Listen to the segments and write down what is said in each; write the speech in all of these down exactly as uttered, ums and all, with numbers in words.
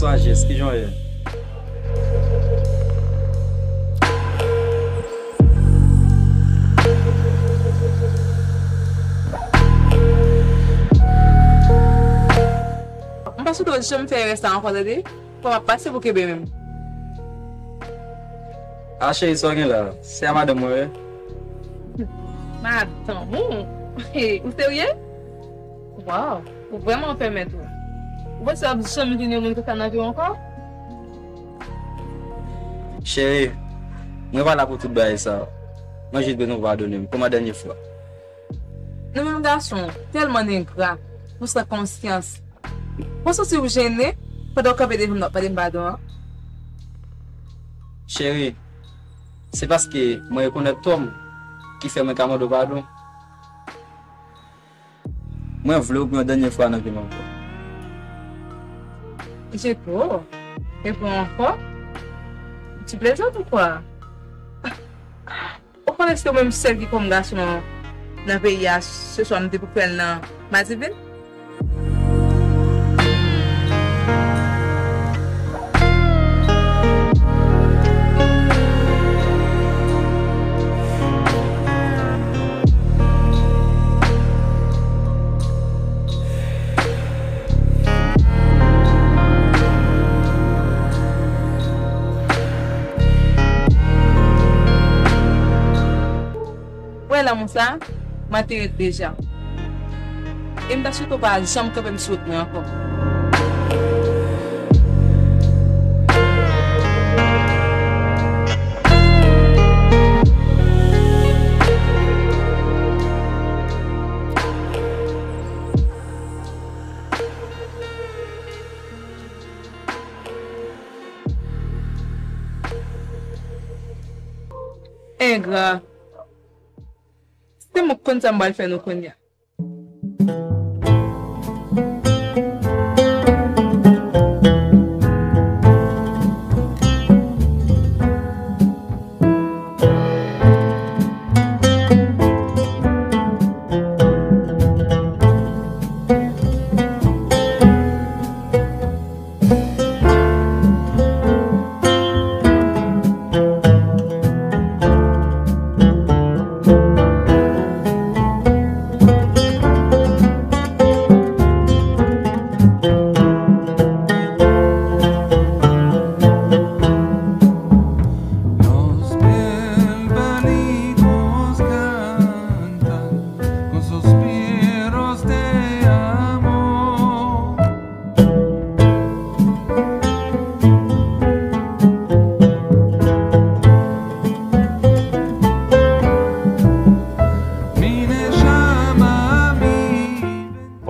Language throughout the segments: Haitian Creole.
Bonswa, Jess, kijan w ye? M pa swete w janm fè erè sa ankò, tande? Fò w ap pase pou kenbe menm. A, cheri, sa w gen la? Se a madanm mwen, wi. Madanm ou? Ou serye? Waw, ou vrèman fè mèt ou. Ou panse w ap janm jwenn yon moun konsa nan vi w ankò? Cheri, mwen pa la pou tout bagay sa. Mwen jis bezwen w padone m pou yon dènye fwa. Nou menm gason, tèlman n engra, nou san konsyans. Ou santi w jennen pandan w kanpe devan m nan mande m padon an? Cheri, se paske mwen rekonèt tò m ki fè mwen ka mande w padon. Mwen vle w pou yon dènye fwa nan vi m ankò. Jeko, e pou ankò? Tu plaisantes ou quoi? Ou konnen se ou menm sèl ki kòm gason nan peyi a, se swa m te pou fè l nan Madivin. Wè lanmou sa, m antere l deja. E m ta swete w pa janm kanpe m sou wout mwen ankò. Engra. Se mwen k konn sa m pral fè nou kounye a.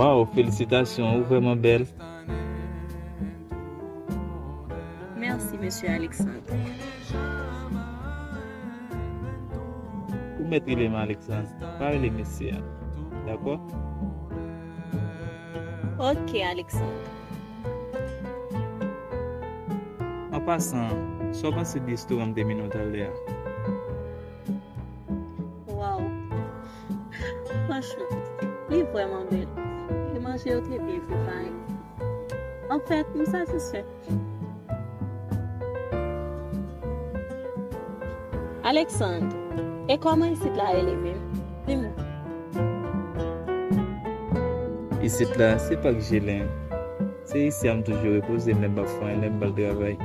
Waw, felisitasyon, ou vrèman bèl. Mèsi, mesye Alexandre. Ou mèt rele m Alexandre, pa rele mesye a. Dakò? Ok, Alexandre. An pasan, sa w panse de restoran m te mennen w talè a? Waw! Franchman, li vrèman bèl. E manje yo te byen prepare. Anfèt, m satisfè. Alexandre, e kòman isit la rele menm? Di m. Isit la, se Pak Jelen. Se isi a m toujou repoze m lè m p ap fè anyen, lè m p al travay.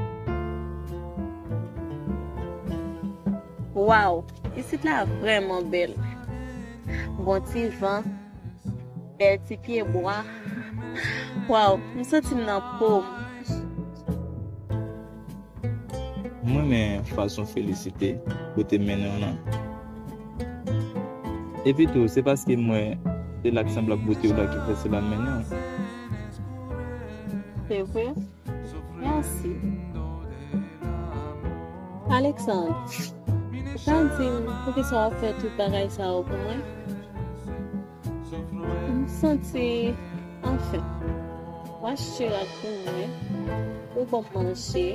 Waw, isit la vrèman bèl. Bon ti van, bèl ti pye bwa. Waw, m santi m nan po m. M renmen fason w felisite kote m mennen w nan. Epi tou, se paske m wè se lak sanble ak bote w la ki fè se la m mennen w. Se vre? Mèsi. Alexandre, ou ka di m poukisa w ap fè tout bagay sa yo pou mwen? M santi, anfen, w achte rad pou mwen, ou ban m manje,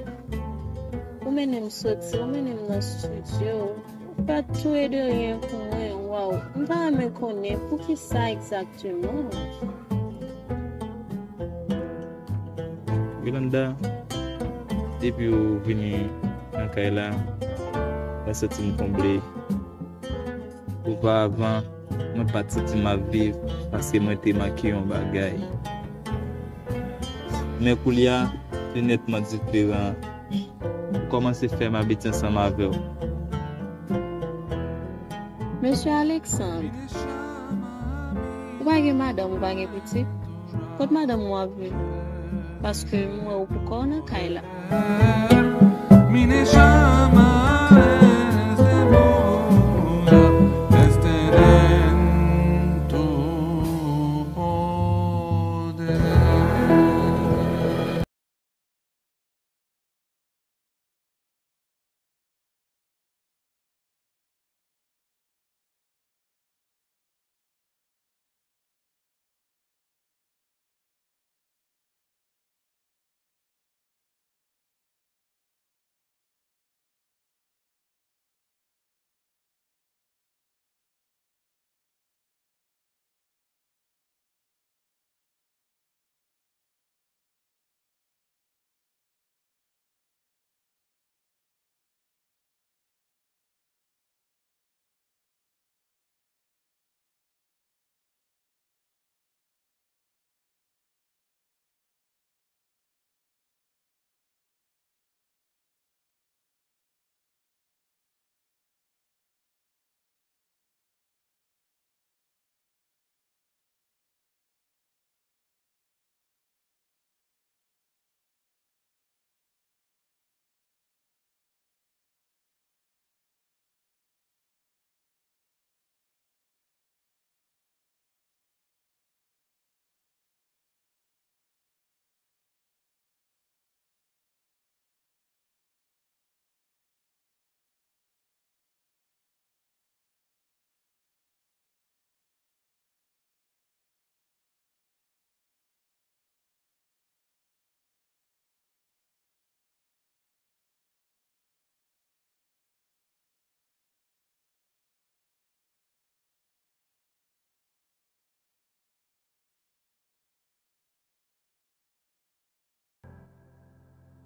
ou mennen m soti, ou mennen m nan estidyo, ou fè tout e de ryen pou mwen. Waw, m ta renmen konnen poukisa egzakteman. Yolanda, Depi ou vini nan kay la, mwen santi m konble. Oparavan, mwen pa t santi m ap viv paske mwen te manke yon bagay. Men koulye a, se nètman diferan. M kòmanse fè m abitye ansanm avè w. Mesye Alexandre, ou pa gen madanm, ou pa gen pitit? Kot madanm ou ap viv? Paske m wè ou poukò nan kay la. Mi ne llama este mundo, este lento poder.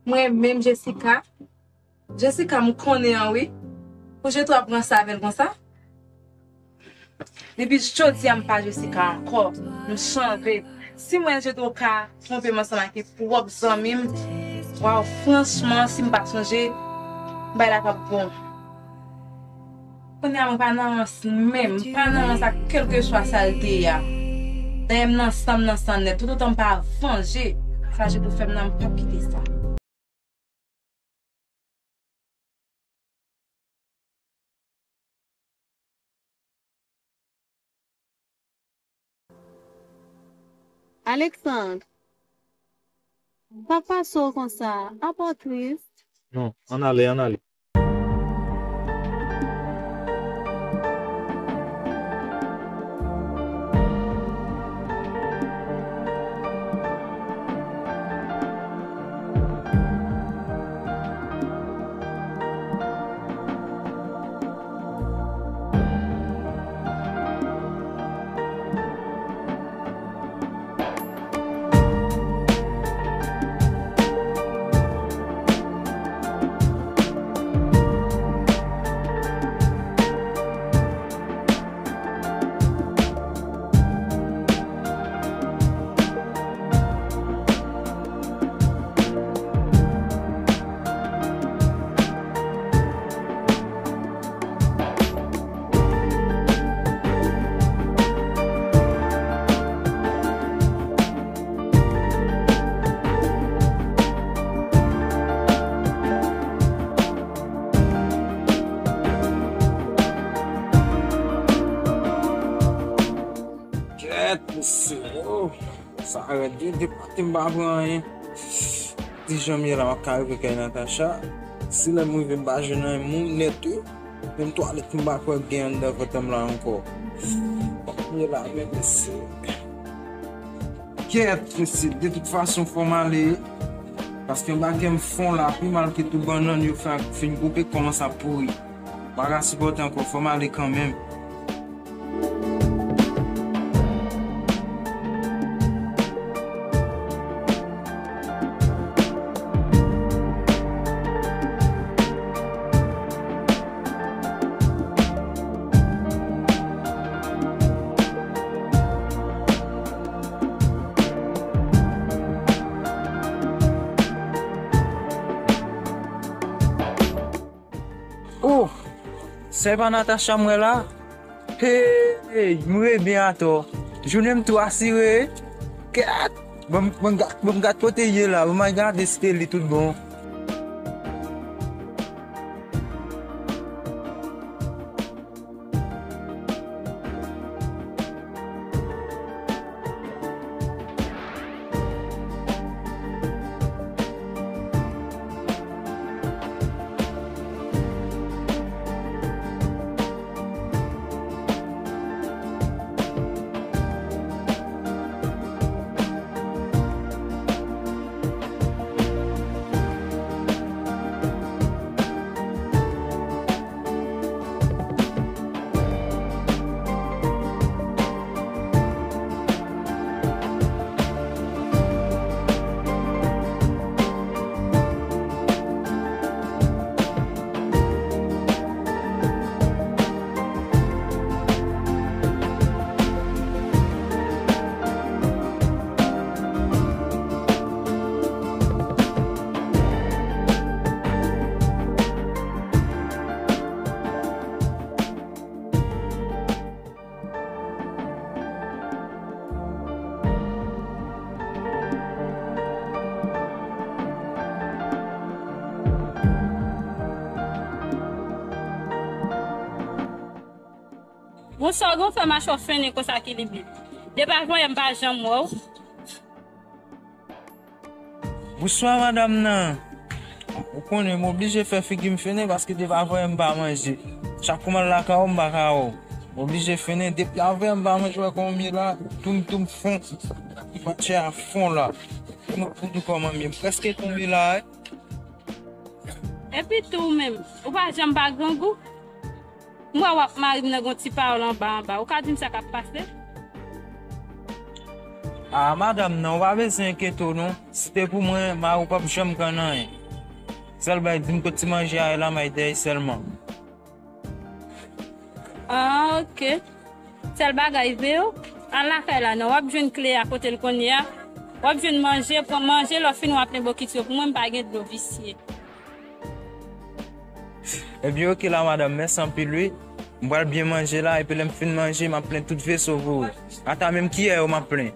Mwen menm Jessica, Jessica m konnen an wi. Pou Jetro ap ranse avè l konsa? Depi jodi a m pa Jessica ankò. M chanje. Si m wè Jetro ka twonpe m ansanm ak pwòp zanmi m, waw, franchman, si m pa sonje, bagay la p ap bon. Kounye a mwen pa nan rans menm, m pa nan rans ak kèlkeswa sa l te ye a. Dayè m nan san m nan san nèt, toutotan m pa vanje sa Jetro fè m nan, m p ap kite sa. Alexandre, sa k pase w konsa? Apa w tris? Non, ann ale, ann ale. Kèt, mesye, oh, sa rèd wi, de pati m pa pran anyen. Ti jan m ye la, m ap ka rive kay Natacha. Si lè m rive m pa jwenn anyen, m ou nèt wi. Menm twalèt m pa kwè gen anndan vant m la ankò. Bon, m ye la, men mesye. Kèt, mesye, de tout fason, fò m ale. Paske anba kè m fon la, pi mal ke tout bannann yo fè, fin koupe, kòmanse ap pouri. M pa ka sipòte ankò, fò m ale kanmenm. Se pa Natacha m wè la? Hey, m reve atò. Jounen m tou asire. Kèt! Bon, bon, ga- bon, gad kote l ye la. Bon, m al gade si se li tout bon. Bonswa, ou fè mache w fennen konsa ki li bit. Depi avanyè m pa janm wè w. Bonswa madanm nan. Ou konnen m oblije fè figi m fennen paske depi avanyè m pa manje. Chak kou m al lakay ou m pa ka wè w. M oblije fennen depi avanyè m pa manje, wè kòman m ye la. Tou m tou m fon. M pran chè a fon la. Mwen pou di kòman m ye. M prèske tonbe la wi. Epi tou ou menm, ou pa janm pa grangou? M wè w ap mari m nan gon ti pawòl anba anba. Ou ka di m sa k ap pase? Ah, madanm nan, ou pa bezwen enkyete w non. Si te pou mwen, mari w p ap janm konn anyen. Sèl bagay, di m kot ti manje a ye la, m al dèyè sèlman. Ah, ok. Sèl bagay, veye w. Al lakay la, non. W ap jwenn kle a kote l konn ye a. W ap jwenn manje, pran manje, lè w fin w ap plen bokit yo pou mwen, m pa gen dlo visye. Ebyen, ok la, madanm, mèsi anpil, wi. M pral byen manje la, epi lè m fin manje, m ap plen tout veso pou ou. Ata menm kiyè yo, m ap plen.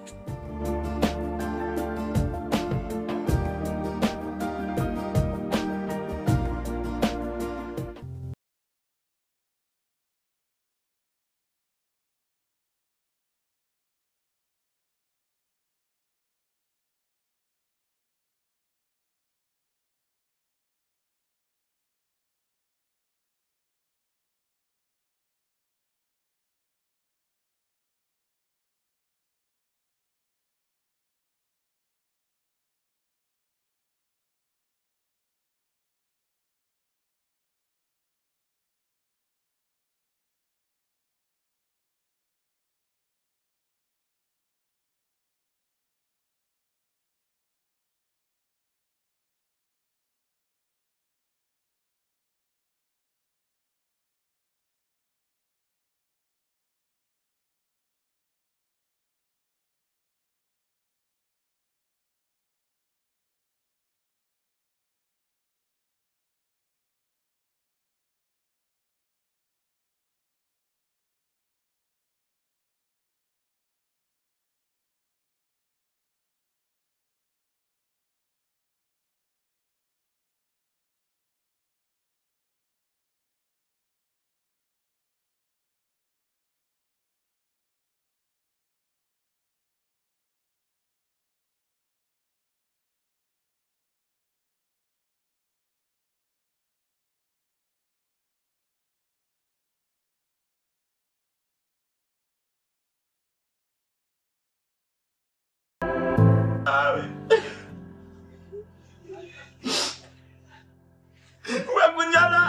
Wè kounye a la,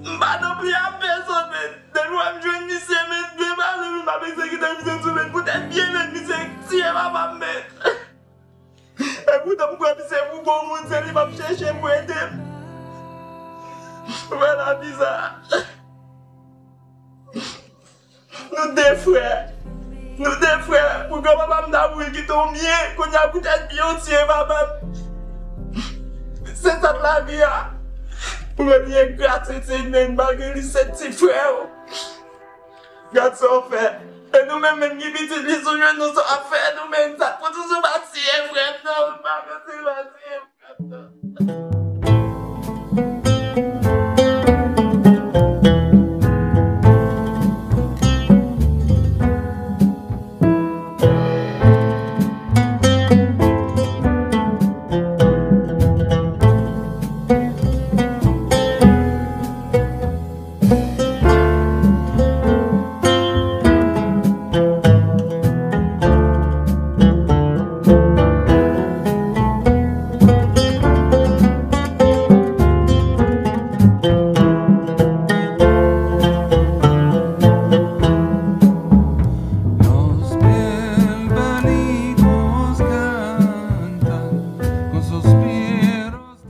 m pa nan pye a pèsonn, men depi wè m jwenn misye, men depaze m, m ap egzekite misye sou, men poutèt byen, men misye tiye papa m, men. E poutan m kwè misye pou bon moun, se li m ap chèche pou ede m. Wè lavi sa. Nou de frè. Nou de frè. Pou granpapa m ta mouri kite w byen, kounye a poutèt byen w tiye papa m. Se sa k lavi a. Premye gratitid, men, m pa gen li, se ti frè w. Gad sa w fè. E nou menm, menm ki pitit li sou jwenn nou, sa w ap fè nou menm, sa pou toujou pa tiye frè m non, m pa mete pa tiye frè m non.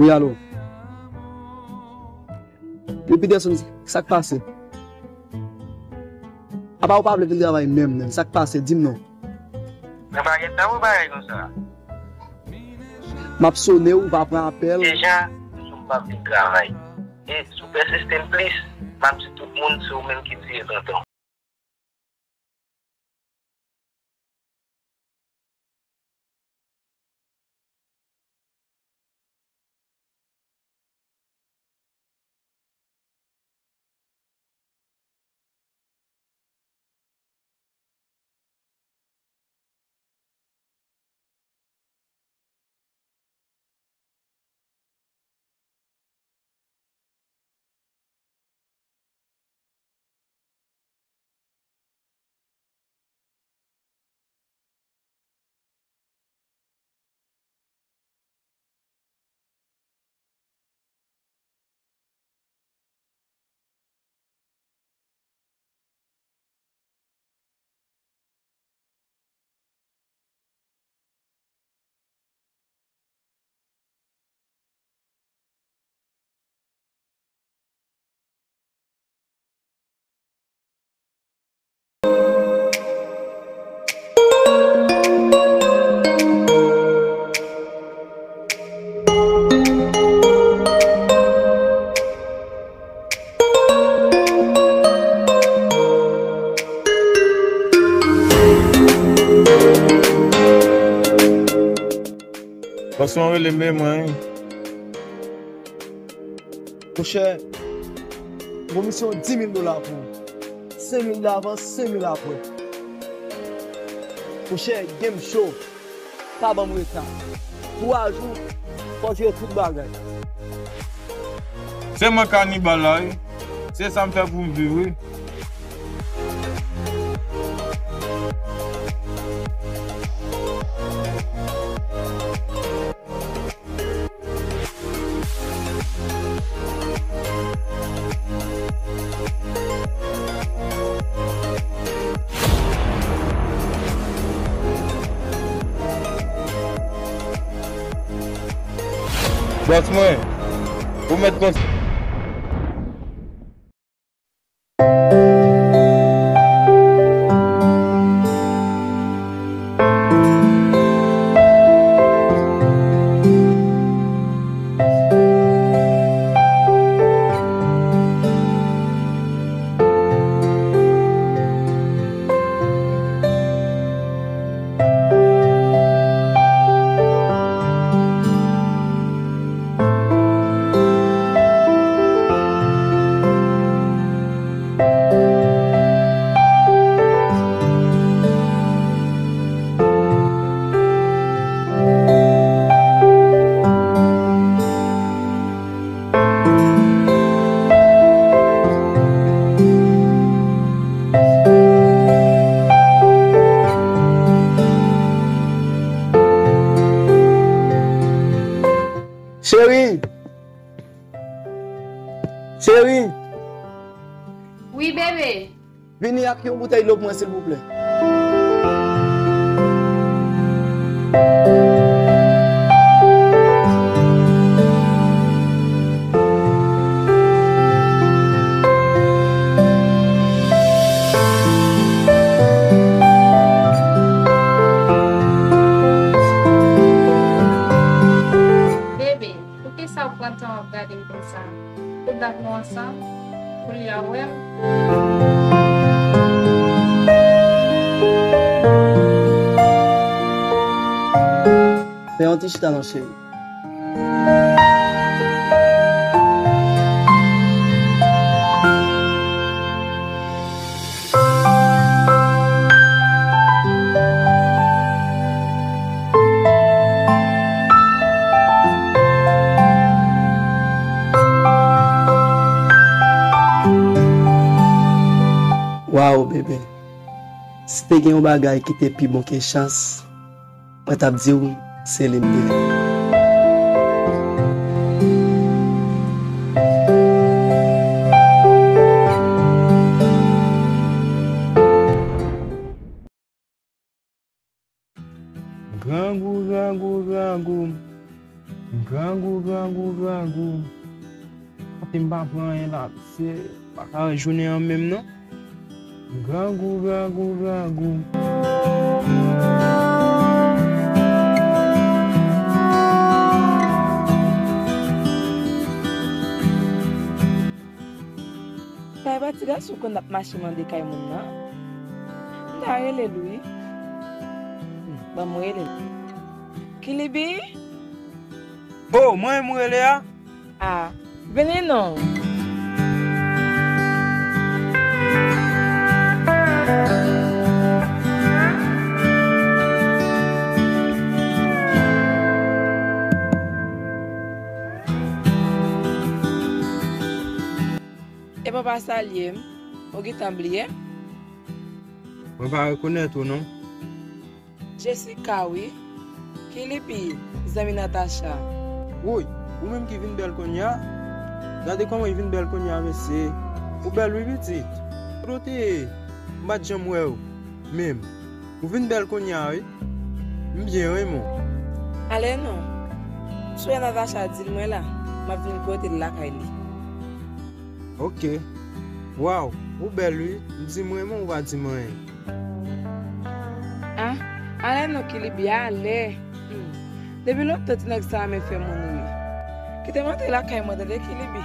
Wi, alo. Wi, Peterson, sa k pase? Apa ou pa vle vin travay menm, menm? Sa k pase? Di m non. Mwen pa gen tan pou bagay konsa. M ap sone w, ou pa pran apèl. Deja, m di w m p ap vin travay. E si w pèsiste m plis, m ap di tout moun se ou menm ki tiye tonton. Bòs mwen rele m, men mwen. Monchè, gon misyon di mil dola pou ou. Senk mil avan, senk mil apre. Monchè, game show. Pa ban m reta. Twa jou, fò w jere tout bagay. Se mwen kanibal la, wi. Se sa m fè pou m viv, wi. Bòs mwen, ou mèt konsa. Cheri! Cheri! Wi, bebe. Vini ak yon boutèy dlo pou mwen, silvouplè. Bebe, poukisa Ou pran tan w ap gade m konsa. Tout dat nou ansanm, koulye a w wè m. Fè yon ti chita non, cheri. Waw, bebe. Si te gen yon bagay ki te pi bon ke chans, mwen t ap di w se li m ye. Grangou, grangou, grangou. Grangou, grangou, grangou. Kote m pa pran anyen la, se pa ka jounen an menm non. Grangou, grangou, grangou. Sa e pa ti gason konn ap mache mande kay moun nan? M ta rele l wi. Ban m rele l. Kilibi? Oh, mwen m rele a? Ah, vini non. E papa salye m, ou gentan bliye m? Mwen pa rekonèt ou non. Jessica wi. Kilibi, zanmi Natacha. Woy, ou menm ki vin bèl kounye a? Gade kòman w vin bèl kounye a mesye. Ou bèl wi pitit. Kote w te ye? M pa t janm wè w menm. Ou vin bèl kounye a wi. M byen wi mwen. Ale non. Si w wè Natacha di l mwen la, m ap vin kote l lakay li. Ok. Waw, ou bèl wi. M di m renmen w, ou pa di m anyen. Ah, ale non Kilibi, ale. Hmm. Depi lontan ti nèg sa a men fè moun ri. Kite m antre lakay mwen tande Kilibi.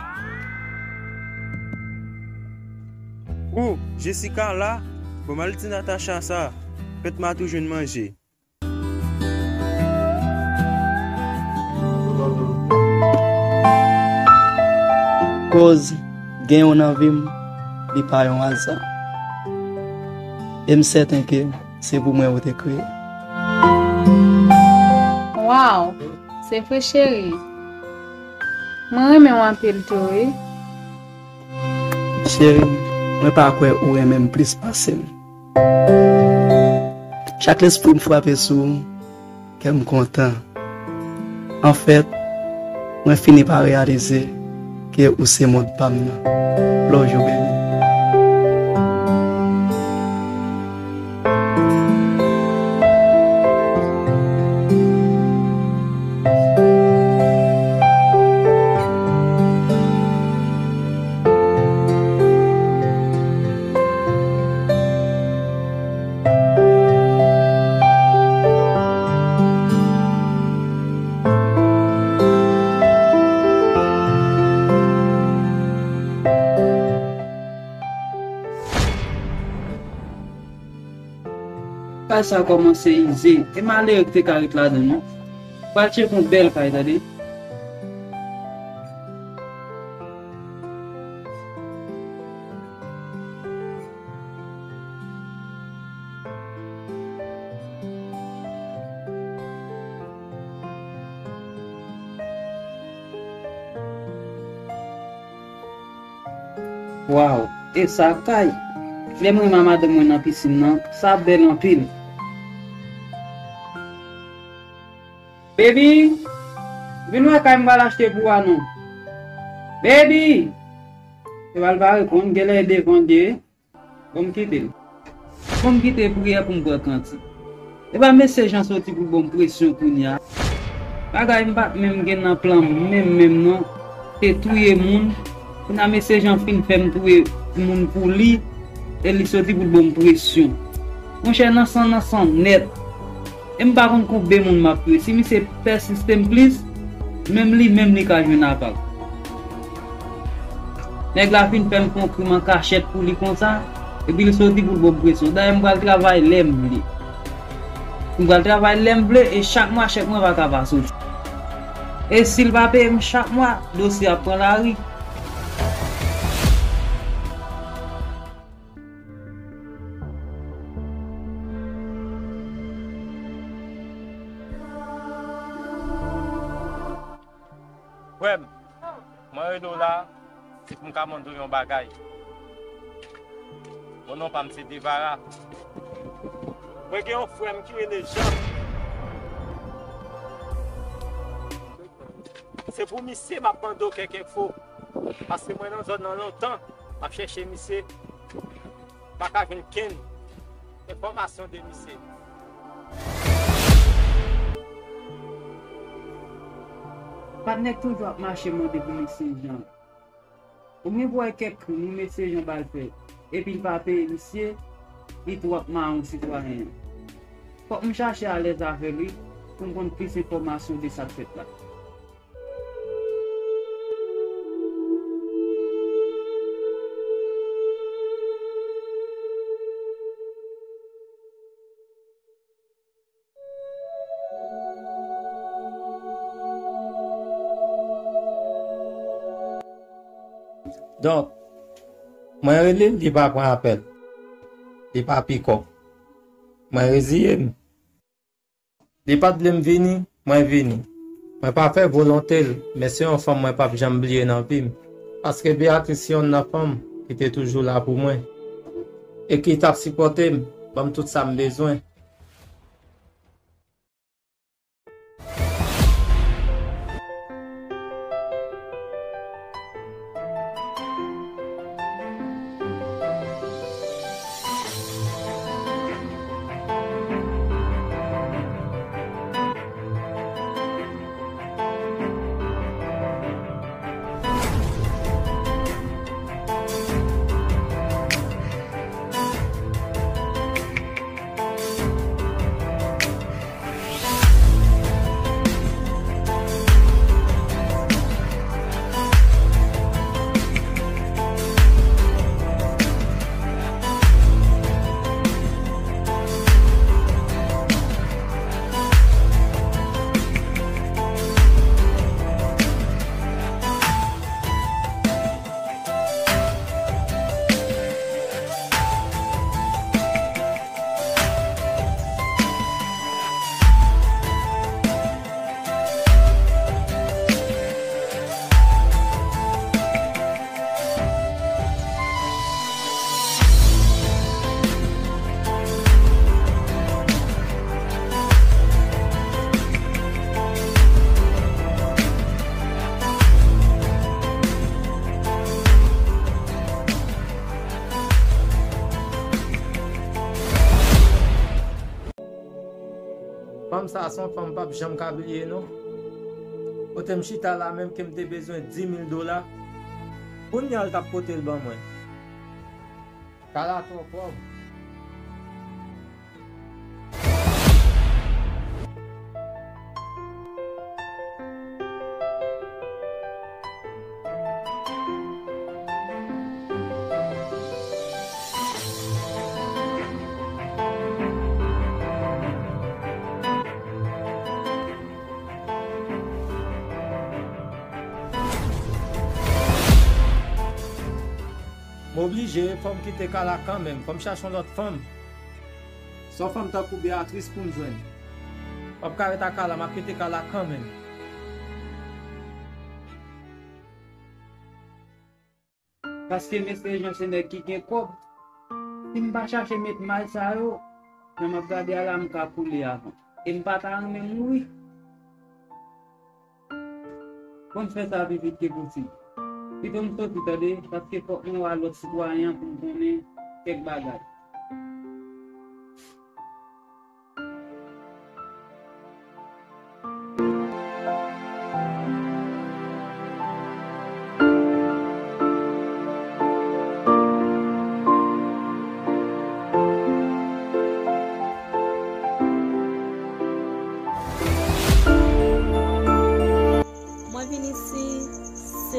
Ou, Jessica la? Bon, m al di Natacha sa. Pèt m a tou jwenn manje. Koz gen yon nan vi m, li pa yon aza. E m sèten ke se pou mwen ou te kreye. Waw, se vre cheri. Mwen renmen w anpil tou wi. Cheri, mwen pa kwè ou renmen m plis pase m. Chak lespri m frape sou ou, kè m kontan. Anfèt, mwen fini pa reyalize ke ou se mond pa m nan. Love you, baby. Kay sa kòmanse ize. E malere ki te ka ret ladan l non. Pral tcheke yon bèl kay, tande. Waw, e sa kay! Lè m renmen a madanm mwen nan pisin nan, sa bèl anpil. Baby, vin wè kay m pral achte pou ou a non. Baby! Eval pa reponn, genlè e devan l ye. Bon, m kite l. Bon, m kite priyè pou m pran kantik. E pa mesye Jan soti pou l ban m presyon kounye a. Bagay m pa t menm gen nan plan m menm, menm non. Se touye moun. Kounye a mesye Jan fin fè m touye moun pou li. E li soti pou l ban m presyon. Monchè, nan san, nan san nèt. E m pa konn konbyen moun m ap touye. Si misye pèsiste m plis, Menm li menm li ka jwenn avag. Nèg la fin fè m fè yon krim an kachèt pou li konsa, epi l soti pou l ban m presyon. Dayè m pral travay lè m vle. M pral travay lè m vle e chak mwa chèk mwen pa ka pa soti. E si l pa peye m chak mwa, dosye ap pran lari. Frè m, mwen rele w la, se pou m ka mande w yon bagay. Bon, non pa m se Devara. Mwen gen yon frè m ki rele Jan. Se pou misye m ap mande w kèk enfo. Paske mwen nan zòn nan lontan, m ap chèche misye. M pa ka jwenn kenn enfòmasyon de misye. Patnè k toujou ap mache mande pou mesye Jan. Ou menm wè kèk krim wi mesye Jan ba l fè, epi l pa peye misye, li twòp mawon sitwayen an. Fòk m chache alèz avè l wi, pou m konn plis enfòmasyon de sa k fèt la. Donk, mwen rele l, li pa pran apèl. Li pa pikòp. Mwen reziye m. Li pa t vle m vini, mwen vini. Mwen pa fè volonte l, men se yon fanm mwen p ap janm bliye nan vi m. Paske Beatrice se yonn nan fanm ki te toujou la pou mwen. E ki t ap sipòte m, ban m tout sa m bezwen. Fanm sa a se yon fanm m p ap janm ka bliye non. Kote m chita la menm ke m te bezwen di mil dola, kounye a l t ap pote l ban mwen. Kay la twò pòv. M oblije, fò m kite kay la kanmenm, fò m chache yon lòt fanm. Se yon fanm tankou Beatrice pou m jwenn. M p ap ka ret ak kay la, m ap kite kay la kanmenm. Paske mesye Jan se nèg ki gen kòb. Si m pa chache met may sa yo, jan m ap gade a la, m ka koule avan. E m pa ta renmen mouri. Bon, m fè sa pi vit ke posib. Pito m soti, tande, paske fòk mwen wè lòt sitwayen an pou m konnen kèk bagay.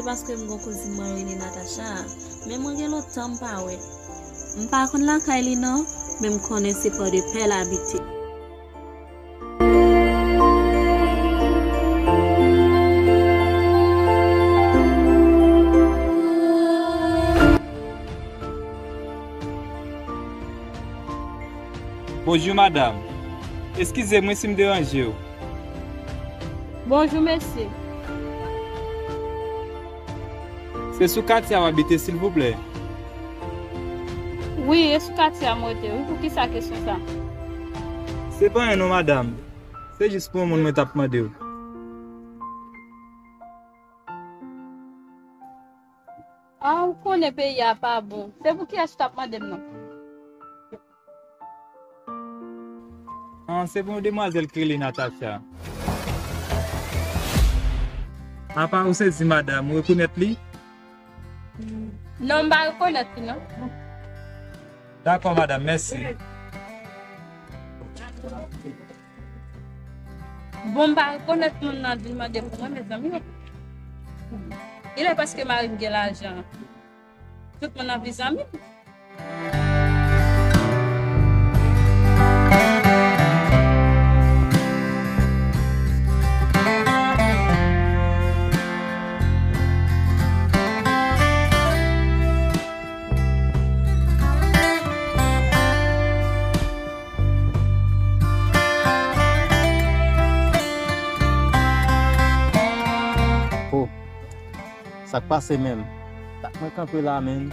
Paske m gon kouzin mwen rele Natacha, men mwen gen lontan m pa wè. M pa konn lakay li non, men m konnen se Pòdepè l abite. Bonjou, madanm. Eskize mwen si m deranje w. Bonjou, mesye. Se sou katye a w abite, silvouplè? Wi, e sou katye a m rete, wi. Poukisa kesyon sa? Se pa anyen non, madanm. Se jis pou yon moun mwen t ap mande w. A, ou konnen peyi a pa bon. Se pou kiyès ou t ap mande m nan? An, se pou yon demwazèl ki rele Natacha. Apa ou sezi, madanm, ou rekonèt li? Non, m pa rekonèt li, non. Dakò, madanm, mèsi. Bon, m pa rekonèt moun nan, di l mande pou mwen, mezanmi. Ilè paske mari m gen lajan. Tout moun anvi zanmi m. Oh, sa k pase menm? Dak mwen kanpe la, menm.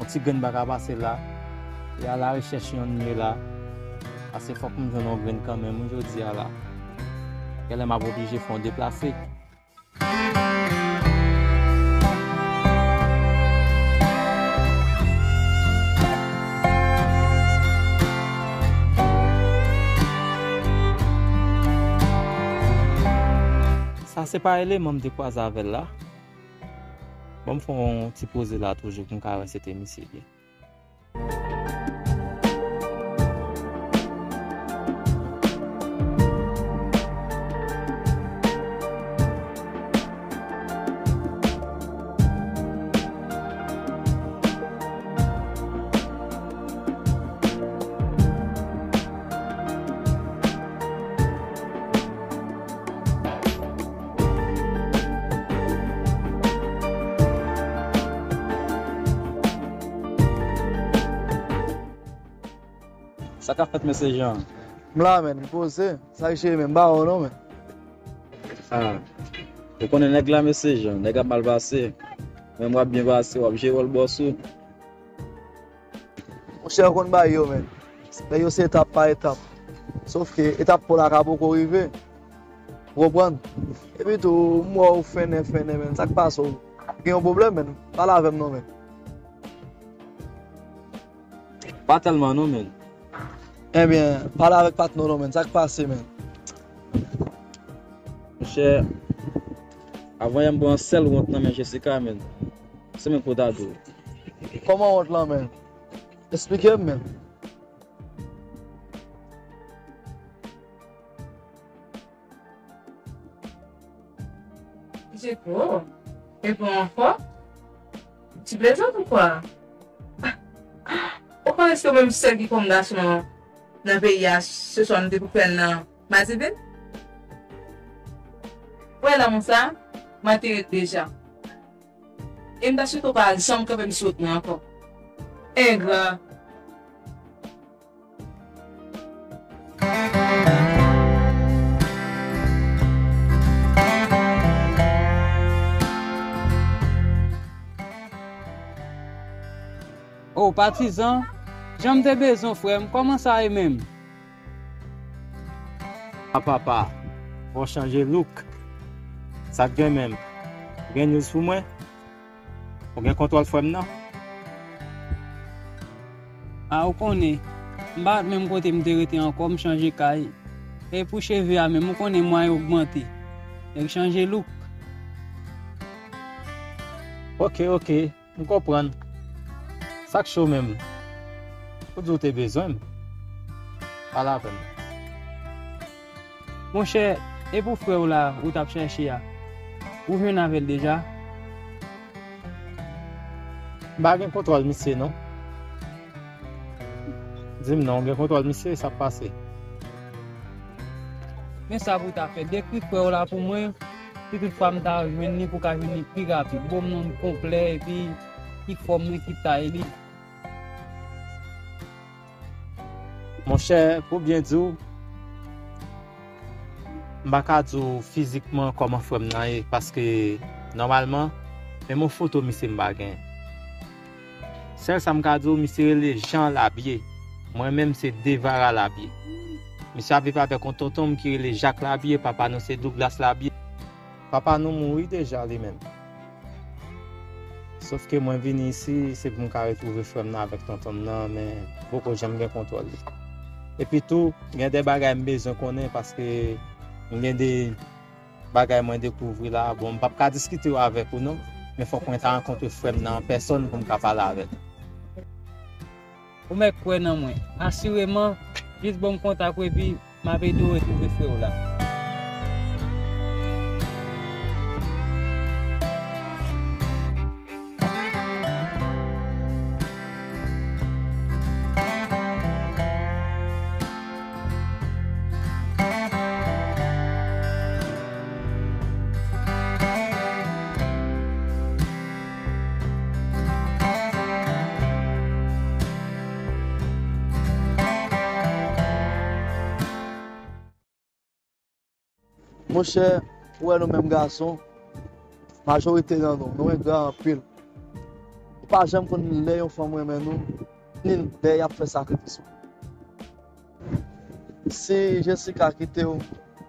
Yon ti grenn pa ka pase la. E a la rechèch yonn ye la. Pase fòk m jwenn yon grenn kanmenm, wi, jodi a la. Genlè m ap oblije fè yon deplase. Sa se pa eleman m te kwaze avè l la. Bon, m fè yon ti poze la toujou pou m ka wè se te misye li ye. Sa k ap fèt, mesye Jan? M la, menn, m poze. Sa k cheri, menn? M pa wè w non, menn. Ah, ou konnen nèg la, mesye Jan, nèg ap mal pase. Men w ap byen pase, w ap jere wòl bòs ou. Monchè, ou konn bagay yo, menn. Bagay yo se etap pa etap. Sòf ke etap pa w la ka poko rive. Ou konprann? Epi tou, m wè w fennen, fennen, menn. Sa k pase w? Gen yon pwoblèm, menn. Pale avè m non, menn. Pa tèlman non, menn. Ebyen, pale avèk patnè w non, menn. Sa k pase, menn? Monchè, avan yè m pran yon sèl wont nan men Jessica, menn. Se menm pou ta di w. Kòman wont lan, menn? Esplike m, menn. Jeko, e bon ankò? Ti plezant ou kwa? Ou konnen se ou menm sèl ki konn gason nan peyi a, se swa nou te pou fè l nan Mazepin? Wè lanmou sa, mwen te ret deja. E m ta swete w pa janm kanpe m sou wout mwen ankò. Engra. O, patizan, jan m te bezwen w, frè m, kòman sa ye menm? A papa, fò w chanje look. Sa k gen menm? Ou gen news pou mwen? Ou gen kontwòl frè m nan? A, ou konnen, m pa t menm kote m te rete ankò, m chanje kay. E pou cheve a menm, ou konnen mwa yo ogmante. Nèg chanje look. Oke, oke. M konprann. Sa k cho menm? Ou di w te bezwen m. Pale avè m. Monchè, e pou frè w la ou t ap chèche a? Ou jwenn avè l deja? M pa gen kontwòl misye non. Di m non, w gen kontwòl misye, sa k pase? Men sa pou w ta fè, dekri frè w la pou mwen, si tout fwa m ta jwenn li pou w ka jwenn li pi rapid. Bon, m non l konplè, epi ki fòm li, ki tay li. Monchè, pou byen di w, m pa ka di w fizikman kòman frè m nan ye, paske nòmalman, menm yon foto misye m pa gen. Sèl sa m ka di w, misye rele Jan Labye. Mwen menm se Devara Labye. Misye ap viv avèk yon tonton m ki rele Jak Labye, papa nou se Douglas Labye. Papa nou mouri deja li menm. Sòf ke mwen vini isi, se pou m ka retwouve frè m nan avèk tonton m nan, men m poko janm gen kontwòl li. Epi tou, gen de bagay m bezwen konnen paske m gen de bagay mwen dekouvri la. Bon, m p ap ka diskite yo avèk ou non, men fòk mwen ta rankontre frè m nan an pèsòn pou m ka pale avè l. Ou mèt kwè nan mwen. Asireman, jis ban m kontak ou epi m ap ede w retwouve frè w la. Monchè, ou wè nou menm gason, majorite nan nou, nou engra anpil. Nou pa janm konn lè yon fanm renmen nou, ni lè y ap fè sakrifis pou nou. Si Jessica kite w,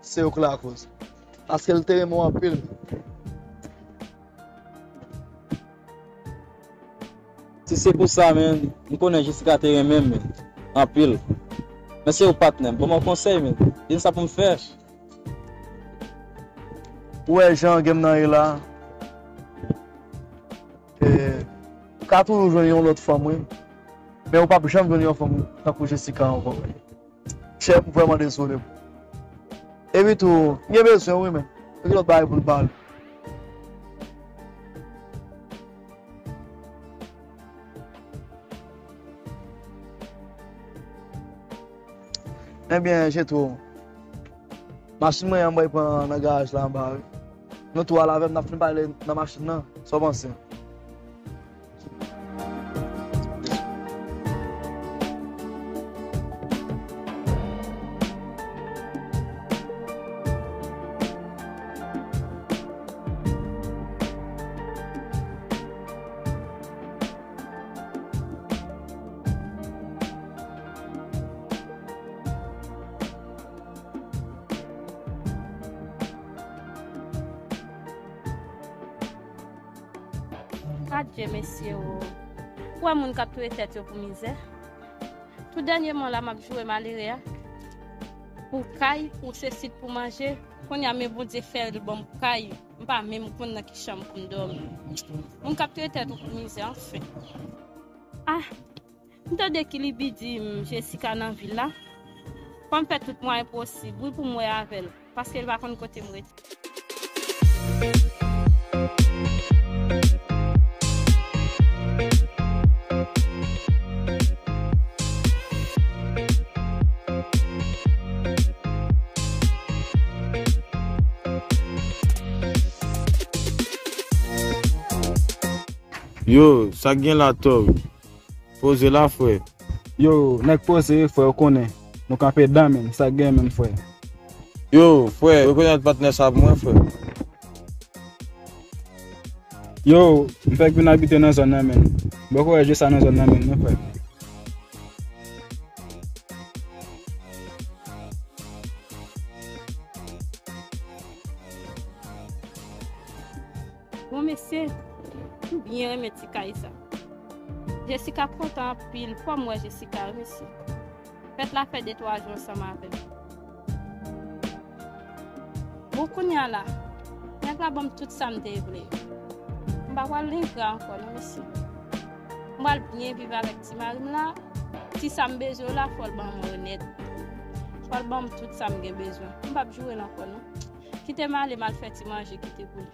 se ou k lakoz. Paske l te renmen w anpil. Si se pou sa, men, m konnen Jessica te renmen m, men, anpil. Men se ou patnè m. Ban m yon konsèy, men. Di m sa pou m fè. Ou wè jan game nan ye la. E, ou ka toujou jwenn yon lòt fanm, wi. Men ou p ap janm jwenn yon fanm tankou Jessica ankò. Chè, m vrèman dezole. Epi tou, m gen bezwen, wi, men. Gen lòt bagay pou n pale. Ebyen, Jetwo, machin mwen an, m pral pran nan garaj la anba, wi. Nou tou al avè m, n ap fin pale nan machin nan. Sa w panse? Adje, mesye o. Ou wè moun k ap touye tèt yo pou mizè? Tou dènyèman la, m ap joure malere a pou kay, pou se sit pou manje. Kounye a, men Bondye fè l ban m kay. M pa menm konn nan ki chanm pou m dòmi. Moun k ap touye tèt ou pou mizè, anfen. Ah! M tande Kilibi di m Jessica nan vil la. Fò m fè tout mwayen posib, wi, pou m wè avè l, paske l pa konn kote m rete. Yo, sa k gen la, Tòg? Poze la, frè. Yo, nèg poze wi, frè, ou konnen. Nou kanpe dan menm, sa k gen menm, frè. Yo, frè, rekonèt patnè sa pou mwen, frè. Yo, m fèk vin abite nan zòn nan, menm. M poko wè je sa nan zòn nan, menm, non, frè. Bon, mesye, m byen renmen ti kay sa. Jessica kontan anpil. Fò m wè Jessica, wi, mesye. Fèt la fè de twa jou ansanm avè m. Bon, kounye a la, nèg la ban m tout sa m te vle. M pa pral engra ankò, non, mesye. M pral byen viv avèk ti mari m la. Ti sa m bezwen yo la, fò l ban m yo nèt. Fò l ban m tout sa m gen bezwen. M p ap joure l ankò, non. Kite m ale, m al fè ti manje kite pou li.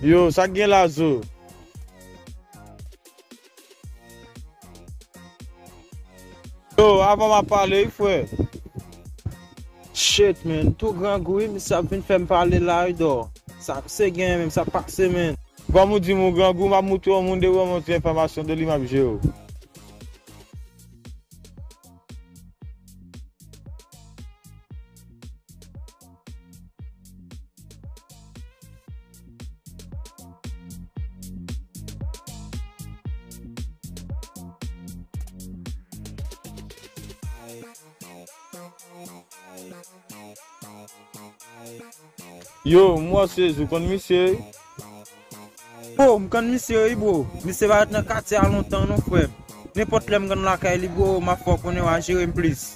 Yo, sa k gen la, Zo? Yo, avan m ap pale, wi, frè. Shit, man. Tou grangou, wi, misye ap vin fè m pale la, wi, dò. Sa misye gen, menm sa pase, man. Kòm ou di m ou grangou, m ap moutre yon moun de ou, yon ti enfòmasyon de li, m ap jere w. Yo, m wè w sezi, ou konn misye, wi? Bro, m konn misye, wi, bro. Misye pa ret nan katye a lontan, non, frè m. Nenpòt lè m konn lakay li, bro, m ap fè w konnen w a jere m plis.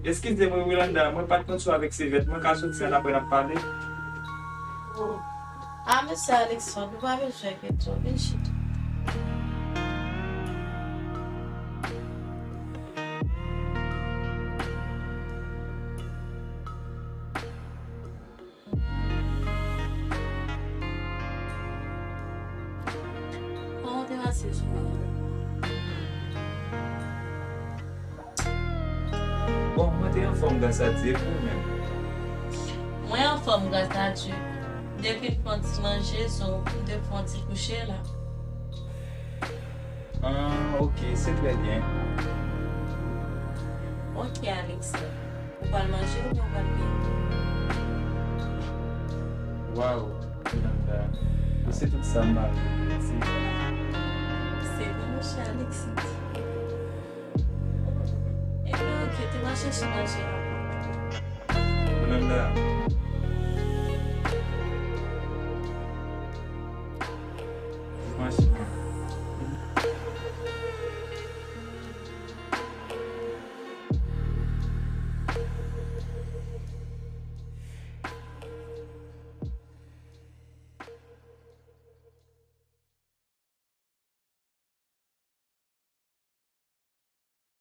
Eskize mwen, Wilanda, mwen pa t konn si w avèk sevèt, mwen ka soti an apre n ap pale. A, mesye Alexandre, ou pa bezwen enkyete w, vin chita. Kòman w te pase jounen an? Bon, mwen te anfòm gras a Dye, e pou ou menm? Mwen anfòm gras a Dye. M te fin fè yon ti manje, so m te fè yon ti kouche la. Ah, ok, se trè byen. Ok, Alexandre. Ou pral manje oubyen ou pral bwè? Waw, Wilanda, ou se tout sa m pa vle, mèsi. Se vre, monchè Alexis. Ebyen, ok, te m al chèche manje la pou ou. Wilanda. Manje.